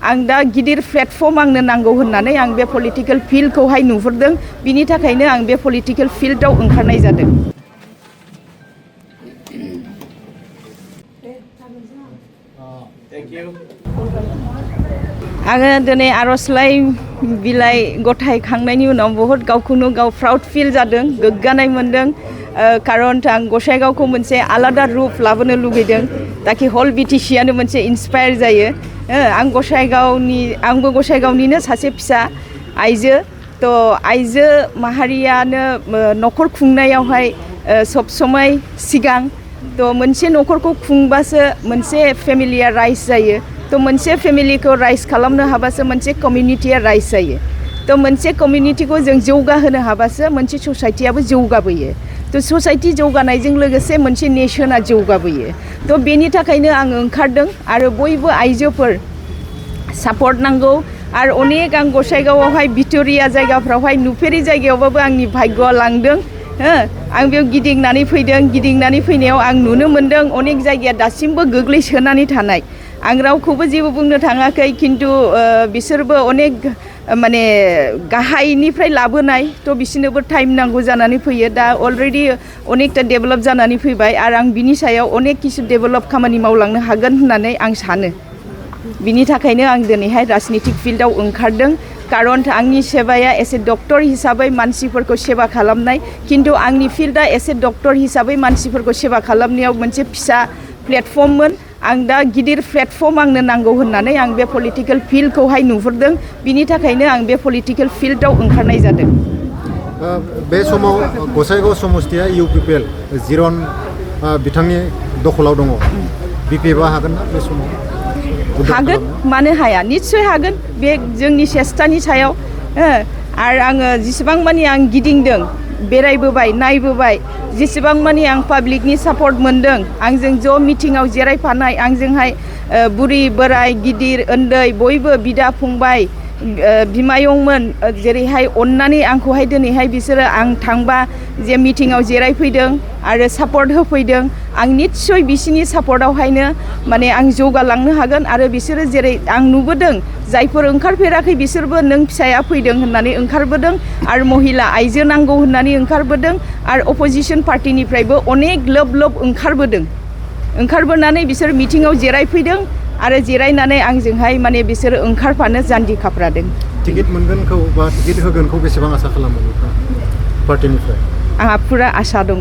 आं दा गिदिर प्लेटफर्म आंनो नांगौ होननानै आं बे पलिटिकल फिल्डखौहाय नुहुरदों बिनि थाखायनो आं बे पलिटिकल फिल्डआव ओंखारनाय जादों। आङो दिनै आर'जलाइ बिलाइ गथायखांनायनि उनाव बहुद गावखौनो गाव प्राउड फिल जादों, गोग्गानाय मोनदों। कारन आं गसाइगावखौ मोनसे आलादा रुप लाबोनो लुगैदों ताकि हल बिटिसिआनो मोनसे इन्सपायार जायो। आंबो गसाइगावनिनो सासे फिसा आइजो, तो आइजो माहारियानो न'खर खुंनायावहाय सब समय सिगां, तो मोनसे न'खरखौ खुंबासो मोनसे फेमिलिया राइज जायो, तो मोनसे फेमिलिखौ राइज खालामनो हाबासो मोनसे कमिउनिटिया राइज जायो, तो मोनसे कमिउनिटिखौ जों जौगाहोनो हाबासो मोनसे ससाइटियाबो जौगाबोयो, तो ससाइटि जौगानायजों लोगोसे मोनसे नेशना जौगाबोयो। तो बेनि थाखायनो आं ओंखारदों आरो बयबो आइजोफोर सापर्ट नांगौ। आरो अनेक आं गसाइगावआवहाय भिक्ट'रिया जायगाफ्रावहाय नुफेरै जायगायावबाबो आंनि भाग्यआ लांदों। आं बेयाव गिदिंनानै फैदों, गिदिंनानै फैनायाव आं नुनो मोनदों अनेक जायगाया दासिमबो गोग्लैसोनानै थानाय। आं रावखौबो जेबो बुंनो थाङाखै, खिन्थु बिसोरबो अनेक माने गाहायनिफ्राय लाबोनाय, तो बिसोरनोबो टाइम नांगौ जानानै फैयो। दा अलरेडि अनेकटा डेभेलप जानानै फैबाय आरो आं बिनि सायाव अनेक किसु डेभेलप खामानि मावलांनो हागोन होननानै आं सानो। बिनि थाखायनो आं दिनैहाय राजनितिक फिल्डआव ओंखारदों। कारन आंनि सेबाया एसे डक्टर हिसाबै मानसिफोरखौ सेबा खालामनाय, खिन्थु आंनि फिल्डआ एसे डक्टर हिसाबै मानसिफोरखौ सेबा खालामनायाव मोनसे फिसा प्लेटफर्ममोन। आं दा गिदिर प्लेटफर्म आंनो नांगौ होननानै आं बे पलिटिकल फिल्डखौहाय नुहुरदों, बिनि थाखायनो आं बे पलिटिकल फिल्डआव ओंखारनाय जादों। बे समाव गसाइगाव समस्तिया इउपिपिएल जिरन बिथांनि दखलाव दङ। बिपिएफआ हागोन ना बे समाव? हागोन, मानो हाया, निस्सय हागोन, बे जोंनि सेस्टानि सायाव। आरो आङो जेसेबां मानि आं गिदिंदों, बेरायबोबाय, नायबोबाय, जेसेबां मानि आं पाब्लिकनि सापर्ट मोनदों, आंजों ज' मिटिङाव जिरायफानाय, आंजोंहाय बुरि बोराय गिदिर उन्दै बयबो बिदा फंबाय बिमायंमोन जेरैहाय अननानै आंखौहाय दिनैहाय बिसोरो आं थांबा जे मिटिङाव जिरायफैदों आरो सापर्ट होफैदों, आं निस्सय बिसिनि सापर्टआवहायनो माने आं जौगालांनो हागोन। आरो बिसोरो जेरै आं नुबोदों, जायफोर ओंखारफेराखै बिसोरबो नों फिसाया फैदों होननानै ओंखारबोदों, आरो महिला आइजो नांगौ होननानै ओंखारबोदों, आरो अपोजिसन पार्टिनिफ्रायबो अनेक लोब लोब ओंखारबोनानै बिसोर मिटिङाव जिरायफैदों आरो जिरायनानै आंजोंहाय माने बिसोरो ओंखारफानो जान्जि खाफ्रादों। टिकेट मोनगोनखौ बा टिकेट होगोनखौ बेसेबां आसा खालामो पार्टिनिफ्राय? आंहा पुरा आसा दङ।